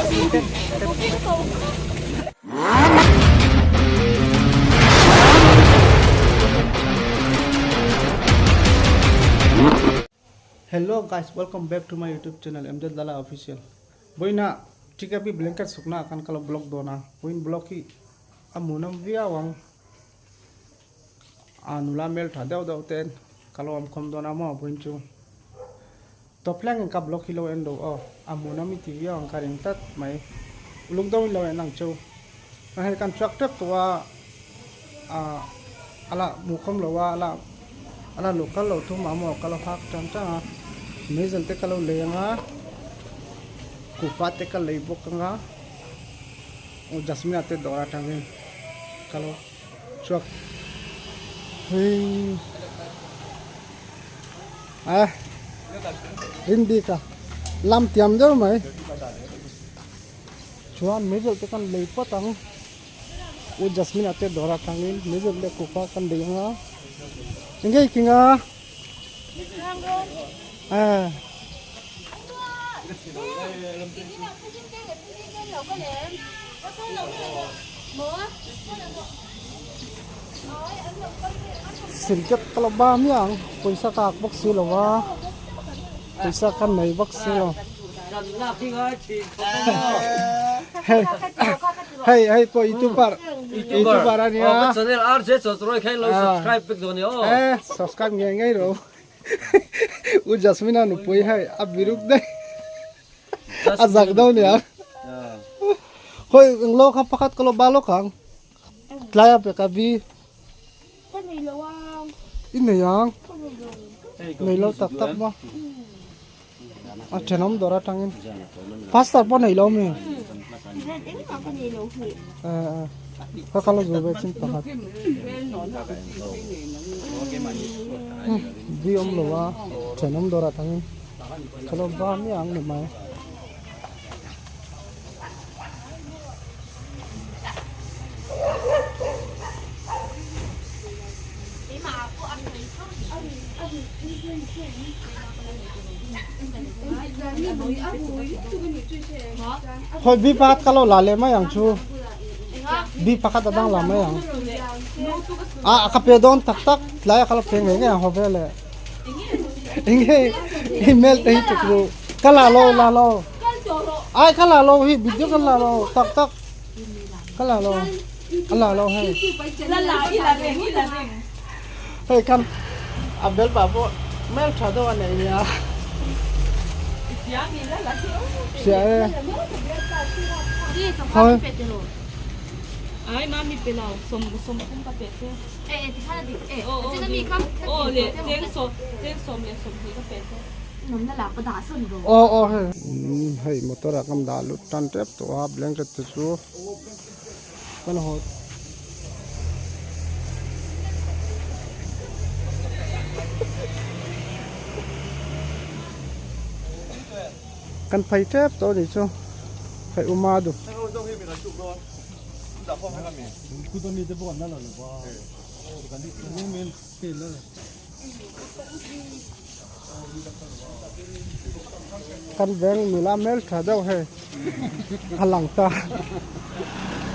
Hello guys welcome back to my youtube channel MZ Lala official boina TKP blanket sukna akan kalau blog dona boin blog hi amunam viau ang a nula mel tha deuh deuh ten ka lo awm khawm dawn a maw vawiin chu tawp thleng in ka blog hi lo en lo aw a hmuhnawm i ti viau ang ka ring tlat mai uluk deuh in lo en ang chu chuan hei kan chhuak tep tawh a ah a la hmuh khawm lo a a la a la luh kal lo thum a maw ka lo hak tan tan a meizel te ka lo lei ang a kuhva te ka lei bawk ang a jasmine te dawr atangin ka lo. Chuak hei a rin bik a lam tiam deuh mai chuan meizel te kan lei phawt ang u jasmine a te dawr atangin meizel leh kuhva kan lei ang a eng nge king a eh. Sintex ka lo ba miah ang pawisa ka ak bawk si lo a pawisa ka nei bawk si lo hei hei hei pawh youtuber youtuber a nia eh subscribe ngei ngei ro u Jasmine a nupui hei a biruk daih. A zak deuh nia. Hoi eng lo kha pakhat ka lo ba lawk ang. Tlai a pek a bi. Ka nei lo ang. I nei ang. Nei lo tak tak maw. A thenawm dawr atangin. Pastor pawh nei lo mi. Engmah ka nei lo hi. Eh eh. Ka kal a zu ve chin pakhat. Bi awm lo a thenawm dawr atangin. Ka lo ba miah ang ni mai. Hawi bi pakhat ka lo la leh mai ang chu. Bi pakhat a dang la mai ang. A ka pe dawn tak tak tlai a ka lo pe ngei ngei ang haw veleh. Enge email te hi chuk ru ka la lo la lo ai ka la lo hi video ka la lo tak tak ka la lo a la lo hei hei kan a bel pa pawh hmel tha deuh a nei nia hria e khawi ai mami pe lo som som kum ka pe che Aw aw hei hei motor ah kan dah lut tan tep tawh a blanket te chu kan haw kan phei tep tawh a nih chu hei uma du. Kan veng nula hmel tha deuh hei a lang ta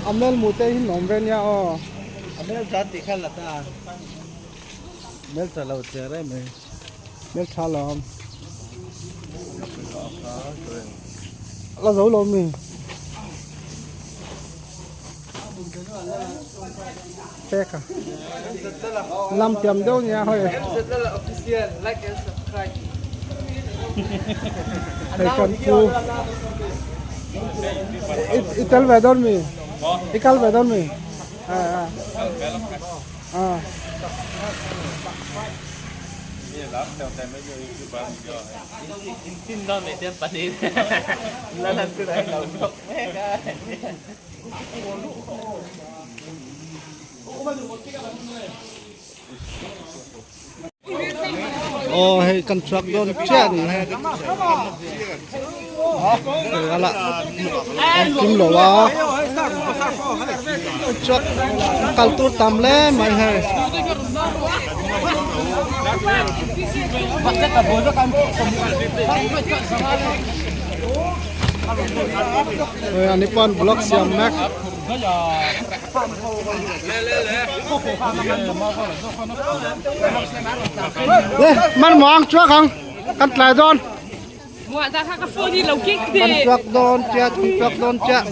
a hmel hmuh te hi nuam ve nia aw a hmel tha tih kha la ta hmel tha lo che rem mai hmel tha lo la zo lo mi. Peka lam tiam deuh nia hei hei kan pu i tel ve dawn mi i kal ve dawn mi a a Aw hei kan chhuak dawn chiah a ni hei hei a lah an kim lo a chhuak kal tur tam hle mai hei. Hei ani pawn block siam mek. Le man muang chuak ang kan tlai dawn. Kan chuak dawn chiah kan chuak dawn chiah.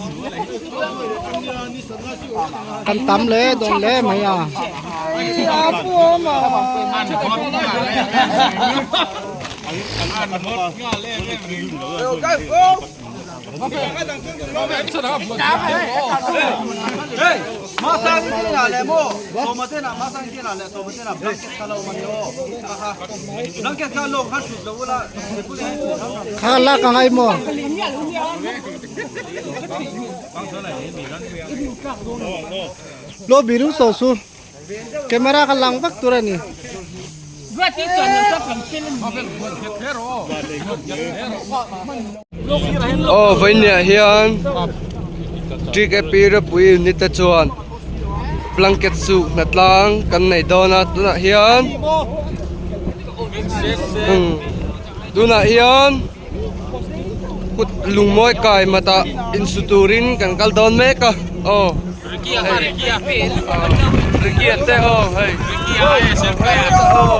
Kan tam le dawn le mai a. Kha lak ang ai maw? Lo biru so su. Camera ka lang vek tur a ni. Aw vawinia hian TKP ropui unit te chuan blanket suk hnatlang kan nei dawn a tunah hian tunah hian kut lungmawi kai matah insu turin kan kal dawn mek a aw Ricky te aw hei aw.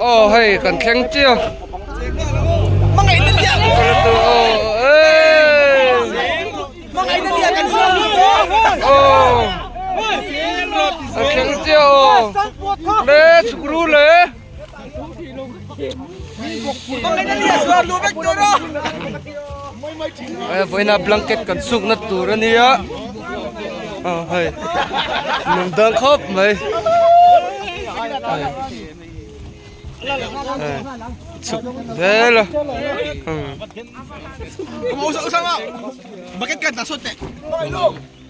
Aw hei kan thleng chiah a thleng chiah aw le chhuk ru le vawiina blanket kan sukna tur a nia aw hei lung dang khawp mai chhuk zel a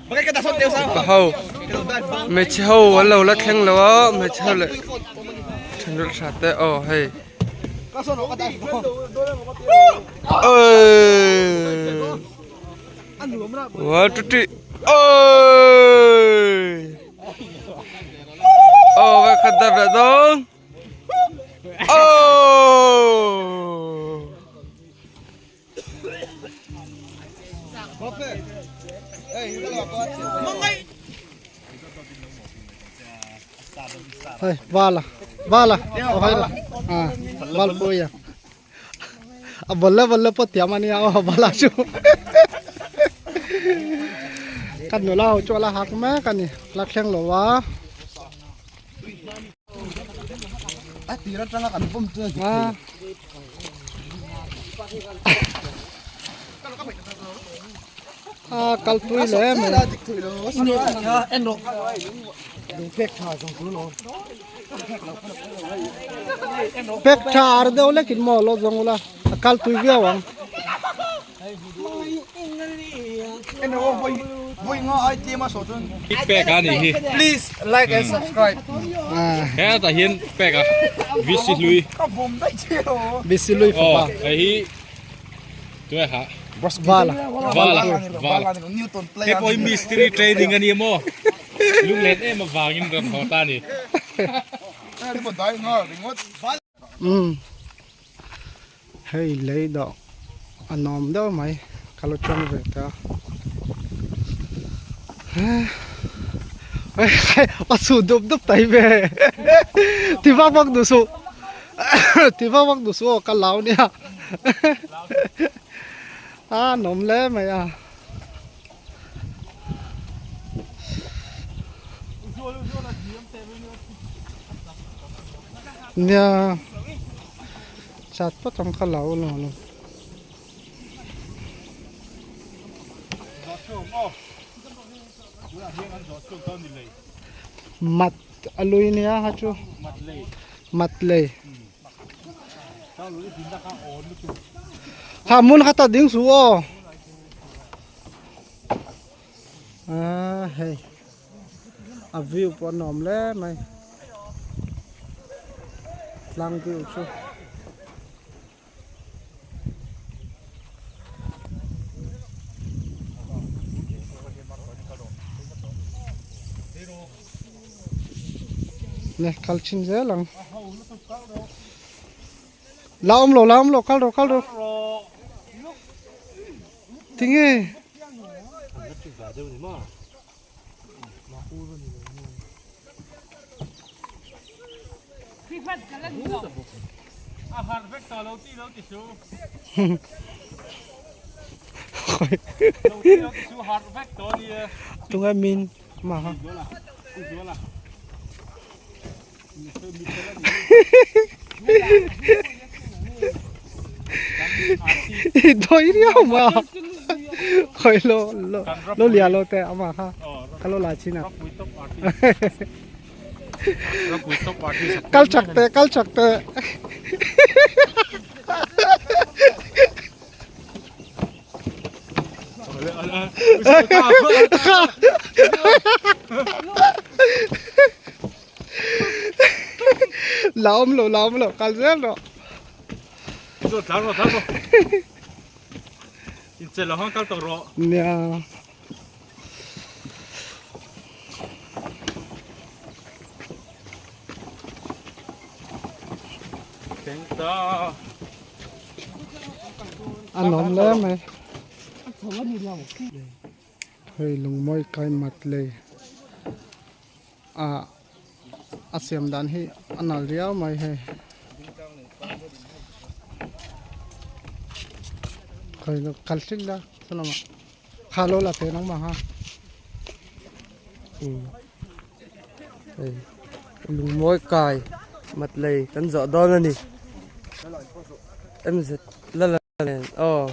Mipa ho hmeichhe ho an lo la thleng lo a hmeichhe ho leh thenrual tha te aw hei awii one two three awii aw ka khat dap leh dawn aww. Hei vala vala aw hai la a val pui a a balle balle pawh tiam a nia aw vala chu kan nula ho chu a la hak mek a ni la thleng lo a. A kal tui le mai. Pek tha ar deuh lekin maw lo zawng ula a kal tui viau ang. Pek a nih hi. Please like and subscribe. Hetah hian pek a VC hlui. VC hlui fapa. Aw hei hi tunge kha? Vala. Vala. Vala. Hei pawh hi mistiri training a ni maw? Lunglen em avangin rawn haw ta a ni. Umm hei lei dawh a nuam deuh mai ka lo chang ve ta a su dup dup tai ve ti vak vak duh suh ti vak vak duh suh aw ka lau nia a nuam hle mai a. Nia chat phawt ang kha lo lo lo. Mat a lui nia ha chu mat lei ha mun kha ta ding su aw. A hei a view pawh a nuam hle mai tlang view chu. Ne kal chin zel ang. La awm lo la awm lo kal rawh kal rawh. Tinge. Tunga min ma ha. Doi riau ma. Khoi lo lo lo lia lo te ama kha. Ka lo la chin a. Kal chak te kal chak te. La awm lo la awm lo kal zel rawh. Tlan rawh tlan rawh. Inchel lo hang kal tawh rawh. Nia. A nawm hle mai. Hei lungmawi kai mat lei ah a siam dan hi a nal riau mai hei. Kal hlik la saw lamah kha lo la pe nangmah ha. Hei lungmawi kai mat lei kan zawh dawn a ni mz la la nen aw.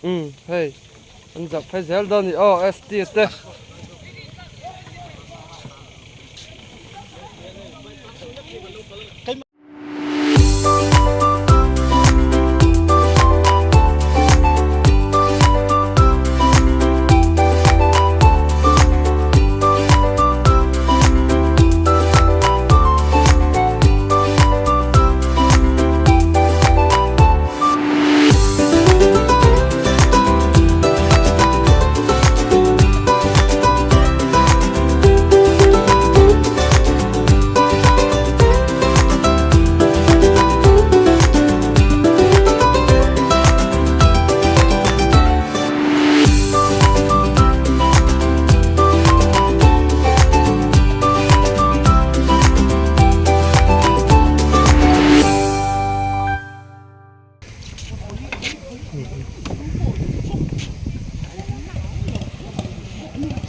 Umm hei an zap phei zel dawn a ni aw ST te.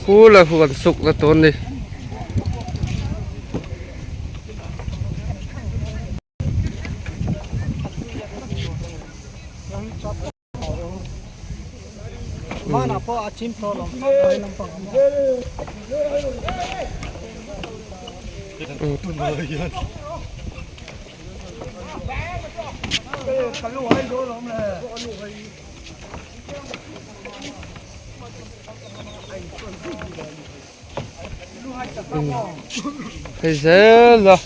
Khu là khu kan suk na tur a ni. Hei zel a.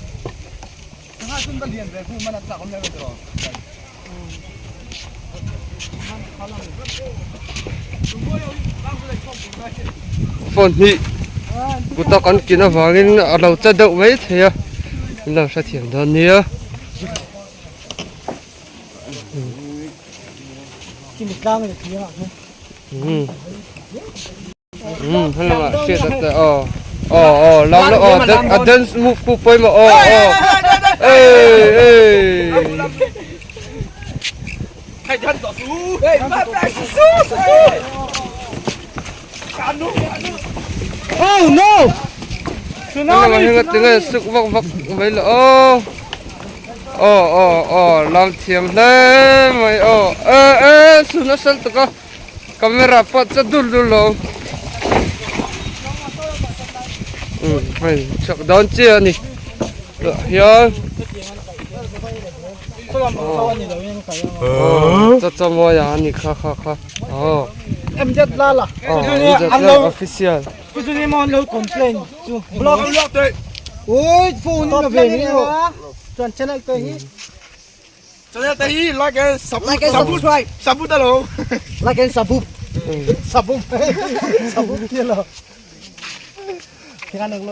Phone hi kuta kan kin avangin a lo che deuh mai thei a min lo hrethiam dawn nia. Helama hriat a te aw aw aw lam la aw a dance move khu pawimawh aw aw ei ei. Oh no! Helama heng a tinge suk vak vak mai la aw aw aw aw lam thiam hle mai aw e e sun a sal tak a. Camera pawh chu dul dul lo. Hei chhuak dawn chiah a ni. Tah hian. Aw chaw chaw mawi ang ani kha kha kha aw MZ Lala aw MZ Lala official chuan channel te hi Channel te hi like and subscribe sabut alo like and sabut sabut sabut ti lo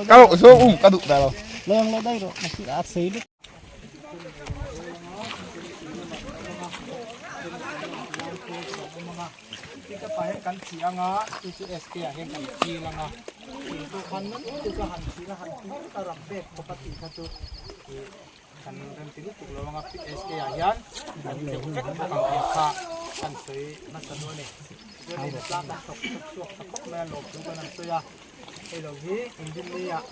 ka lo so um ka du ta lo leng lo dai ro a sei lu kan thi anga chu chu SK ah hian kan thil anga tu khan chu chu han thil a han ti ka ram pek khawp a tih kha chu kan rem ti lutuk lo anga SK ah hian kan tleuh vek bawk ang tih kha kan sawi nasa duh a ni chuan in tlang kan thawk chhuak chhuak ta khawp mai a lawm thu kan han sawi a hei lo hi inrinni ah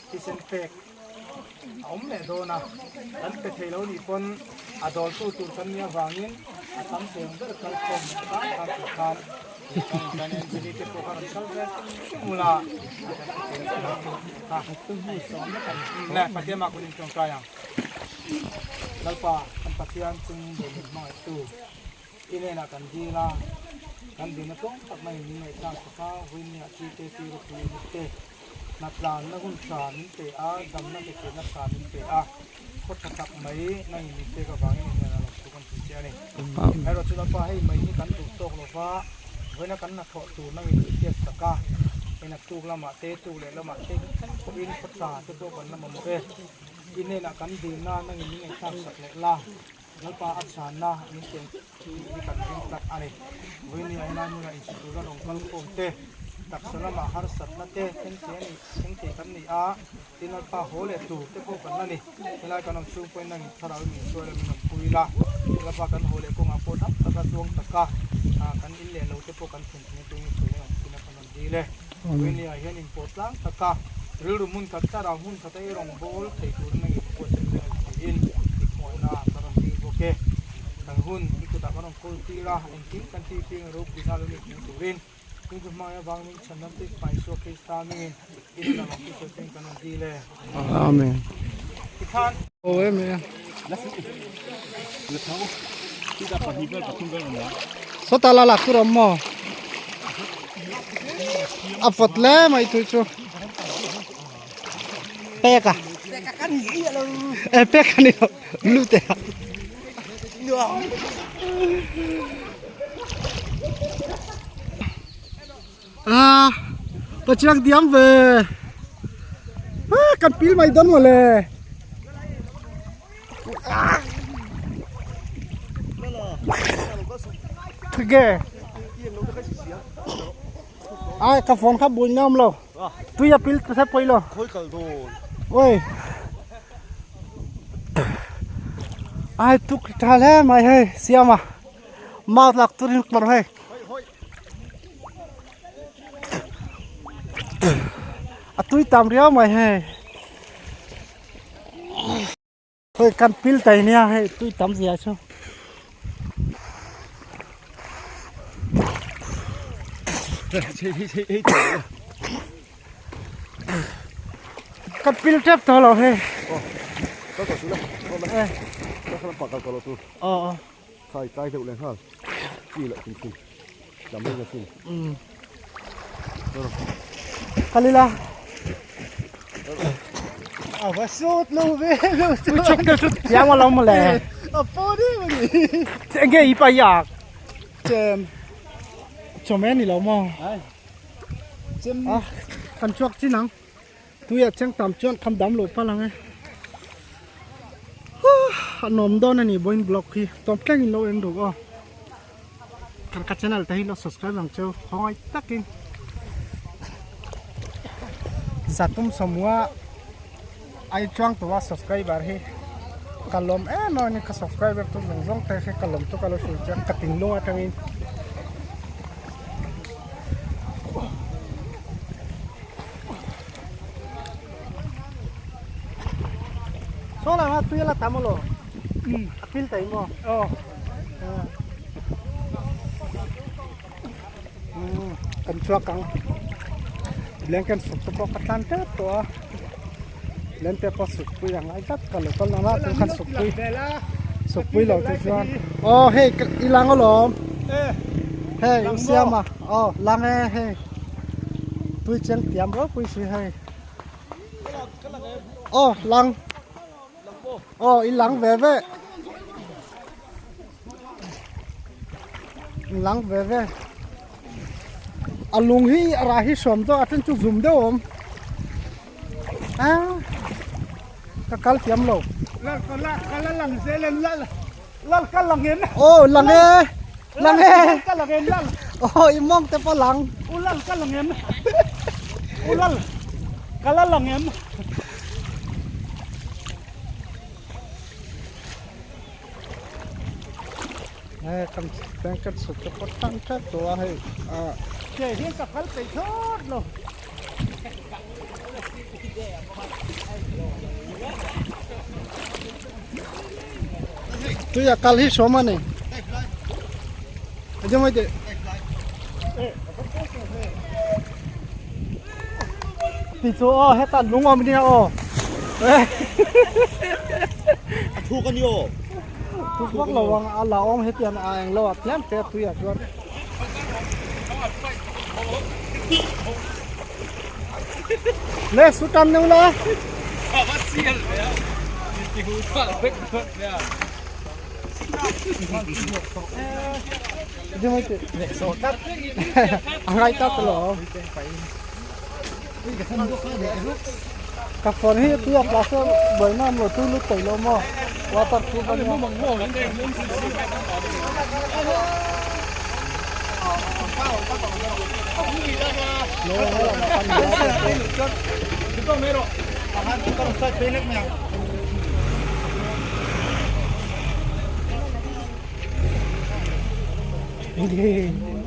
thisen pek a awm leh dawn a kan pe thei lo nih pawn a dawltu tur kan nih avangin a tam thei ang ber kalkhawm tan tan tur khan kan Anjali te pawh kha rawn kal vel mula kan pe thei lo kha le Pathian mah kun intawngtai ang Lalpa kan Pathian chung ber min hmangaihtu i hnenah kan dil a kan dina tlawm tak mai min ngaihthlak sak a vawinia chi te chi ropui te Hnatlanna hun tha min pe a, damna ke chenna tha min pe a, khaw tha tak mai nangin min pek avangin i hnen a lo thu kan ti che a ni. Erawh chu Lalpa hei mai hi kan duh tawk lo va, vawiina kan hnathawh tur nangin min hriat sak a, hei naktuk lamah te, tuk leh lamah te hi thleng pawhin khaw tha te pawh kan la mamawh e. I hnenah kan dilna nangin min ngaihthlak sak leh la, Lalpa a chhanna min ken hi kan ring tlat a ni. Vawiini ah helai hmunah insitura rawn kal khawm te, taksa lamah harsatna te thleng thei a ni, thleng thei kan ni a, tin Lalpa haw leh tur te pawh kan la ni. Helai kan awm chhung pawhin nangin thlarau in min hruai la min rawn pui la, Lalpa kan haw leh kawngah pawh dam taka tluang taka kan in leh lo te pawh kan thlen thei turin hruai ang thin a kan rawn dil e. Vawiini ah hian inpawh tlang taka rilru hmun khat thlarau hmun khata i rawn bawl thei turin nangin buatsaih reng ang tiin i hmuahna ka rawn dil bawk e. Kan hun i kutah kan rawn kawl tir a, engkim kan tih piang ropuina lo ni thei turin chung chu hmangaih avang min chhan lam te Isua Krista mingin i rin ang chu sawi peng kan rawn dil e. Amen. Tikhan. Aw em e. Sawta la lak tur awm maw? A vawt hle mai tui chu. Pek a. E pek a ni lo. Lut e. A ka chiang diam ve. A kan pil mai dawn mawle. Ge. Ai ka phone kha bui ngam lo. Tui a pil se poi lo. Khoi kal dawn. Oi. Ai tuk tha hle mai hei siama. Mau lak turin kawr hei. A tui tam riau mai hei. Hei kan pil tai nia hei tui tam zia chu. Kan pil tep tawh lo hei. Aw aw. Khai kai deuh leh nghal chi loh hrim hrim lam reng a sin. Kalila. A va sawt lo ve lo chu. Chuk te chu chiang lo mawle. A pawn em a ni. Enge i pa yak. Chem. Chawm e ni lo maw. Chem. Kan chuak chin ang. Tuiah cheng tam chuan kham dam loh palh ang e. A nuam dawn a ni Boin Blog hi tawp thleng in lo en duh aw. Kan ka channel te hi lo subscribe ang cheu khawngaih takin. Zatum sawmua ai chuang tua subscriber hi ka lawm em em a ni ka subscriber tu zawng zawng te hi ka lawm tuk a lo hrilh chiang ka tinlung atangin. Saw lai tui a la tam alo a pil tai maw kan chhuak ang blanket suk te pawh ka tlan tep tawh a blanket pawh suk pui ang ai tlat ka lo kal nana chu khan suk pui. Suk pui loh te chuan aw hei i lang alawm hei u siama aw lang e hei tui cheng tiam ropui si hei aw lang aw i lang ve ve lang ve ve a lung hi a rah hi hrawm deuh a then chu zum deuh a awm a ka kal thiam lo aw lang e lang e aw i mawng te pawh lang Hei kan blanket suk te pawh tan tep tawh a hei ah. Ke hian ka kal peih thlawt lo. Tuia kal hi sawm a ni. A jemai teh. Ti chu aw heta lung awm nia aw. A thuk a ni aw. Thuk vak lo ang a la awm hetiang a eng lo a tlem te tui ah chuan. Le su tan neu la. A ngai tak lo. Ka phone hi tui a tla se buaina awm lo tui lut thei lo maw water proof a nia.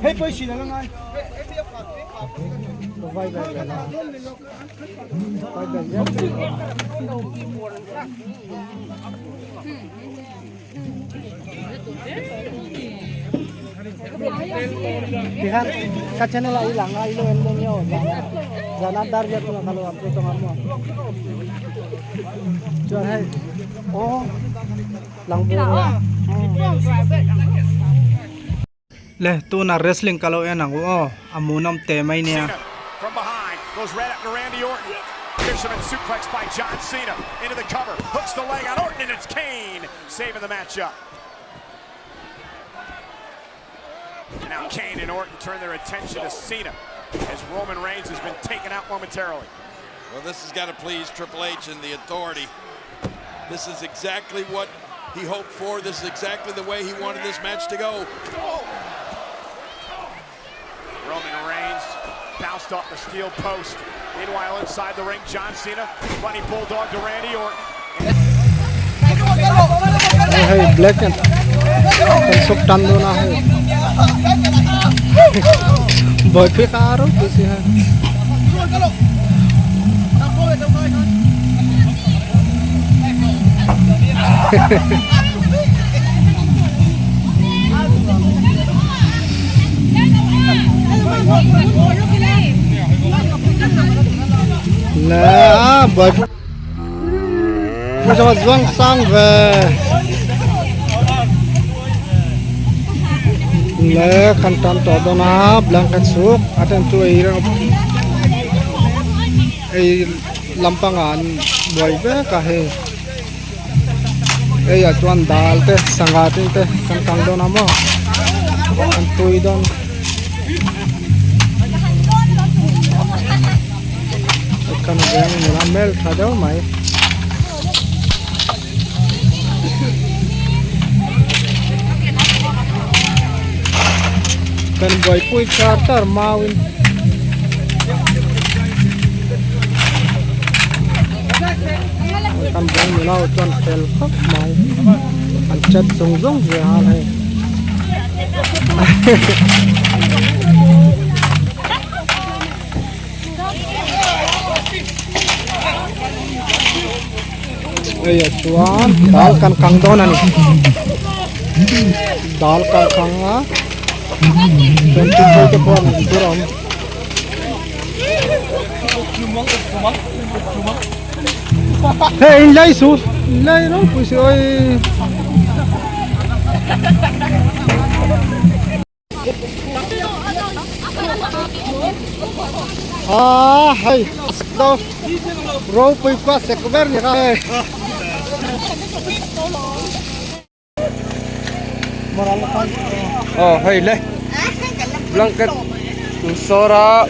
Hei pawh i hrilh ang angai. Vai ve ve la. Vai ve ve. Tihan ka channel a i lang a i lo en dawn nge aw zana zana dar riat tunah ka lo upload ang a maw chuan hei aw lang ve ve Le tuna wrestling ka lo en ang u aw a hmuhnawm teh mai nia. From behind goes right up to Randy Orton. Fisherman suplex by John Cena into the cover. Hooks the leg on Orton and it's Kane saving the matchup. And now Kane and Orton turn their attention to Cena as Roman Reigns has been taken out momentarily. Well, this has got to please Triple H and the authority. This is exactly what he hoped for. This is exactly the way he wanted this match to go. Roman Reigns bounced off the steel post. Meanwhile, inside the ring, John Cena running bulldog to Randy Orton. Hei black and kan suk tan dawn a hei buaipui kha a ropui si hei. Le a buaipui zawt zuang sang ve le kan tan tawh dawn a blanket suk a then chu ei reng ei lampangah an buai vek a hei. Hei ah chuan dal te sangha tin te kan kang dawn a maw an tui dawn kan veng nula hmel tha deuh mai. Kan buaipui char char mauin. Kan veng nula ho chuan fel khawp mai an chat zawng zawng ve a hei. Hei ah chuan dal kan kang dawn a ni dal kan kang a chuan thil te pawh an tur a awm. Hei in lai su in lai ropui si oi. Ah, hei do ropui kwa sek ber ni kha hei. Oh, hei le. Blanket sora.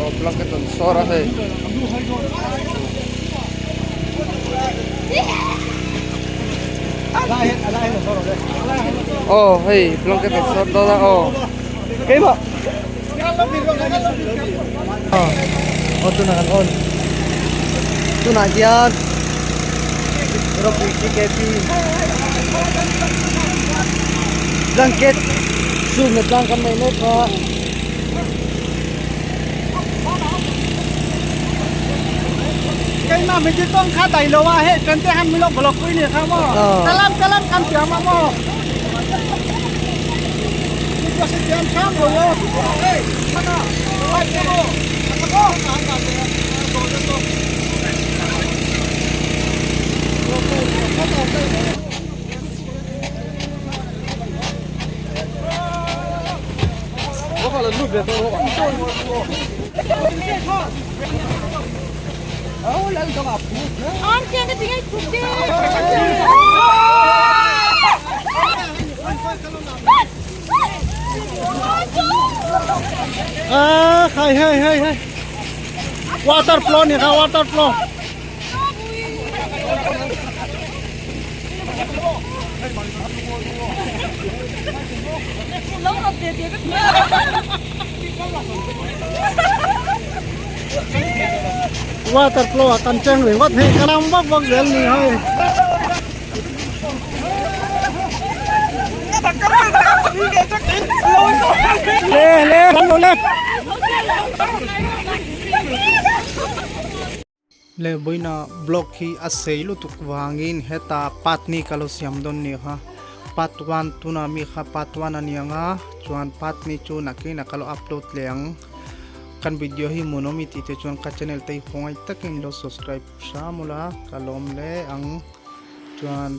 Oh, blanket an sora hei. Oh, hei blanket an sor dawn a aw. Keimah. Aw tunah kan on. Tunah hian ropui TKP blanket chhungna tlang kan nei mek a. Keimah mi tawng kha dai lo a hei kan te han mi lo blog pui ni kha maw kalam kalam kan tiam a maw Ah, khai hei hei hei. Water flow ni kha water flow. Water flow a kan cheng ringawt hei ka ram vak vak zel ni hei. Le le kan lo le. Le boina blog hi a sei lutuk vangin heta part ni ka lo siam dawn ni kha part one tuna mi kha part one a ni ang a chuan part ni chu nakin a ka lo upload leh ang kan video hi hmuhnawm i tih te chuan ka channel te hi khawngaih takin lo subscribe hram ula ka lawm hle ang chuan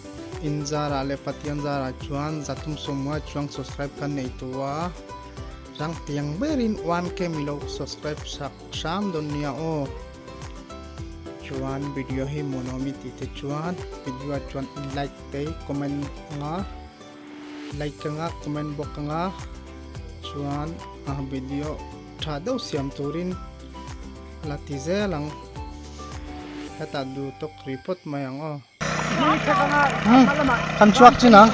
in zarah leh Pathian zarah chuan zathum sawmnga chuang subscribe kan nei tawh a rang tiang berin one k milo subscribe sak hram dawn nia aw. Chuan video hi hmuhnawm i tih te chuan video ah chuan i like te comment anga like anga comment bawk anga chuan a video tha deuh siam turin la ti zel ang hetah duh tawk ri phawt mai ang aw. Kan chhuak chin ang.